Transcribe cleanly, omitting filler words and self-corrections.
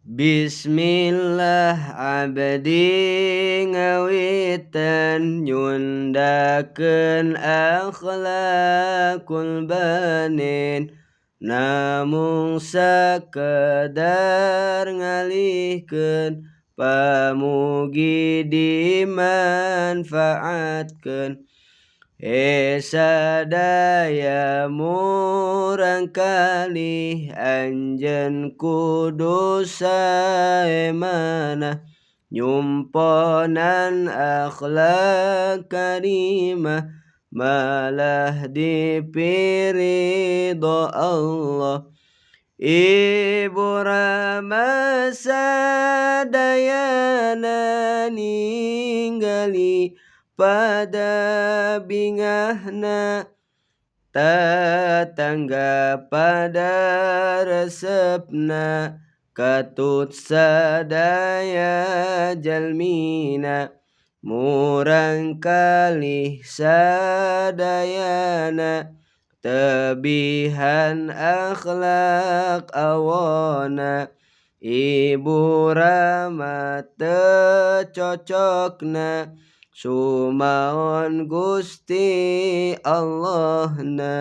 Bismillah abdi ngawitan nyundakeun akhlakul banin namung sakedar ngalihkeun pamugi dimanfaatkeun he sadaya murangkalih anjeun kudu sae manah nyumponan akhlak karimah malah dipiridho Allah. Ibu Rama sadayana ninggali pada bingahna tetangga pada resepna katut sadaya jalmina murangkalih sadayana tebihan akhlak awana. Ibu Rama teu cocokna sumaon Gusti Allahna.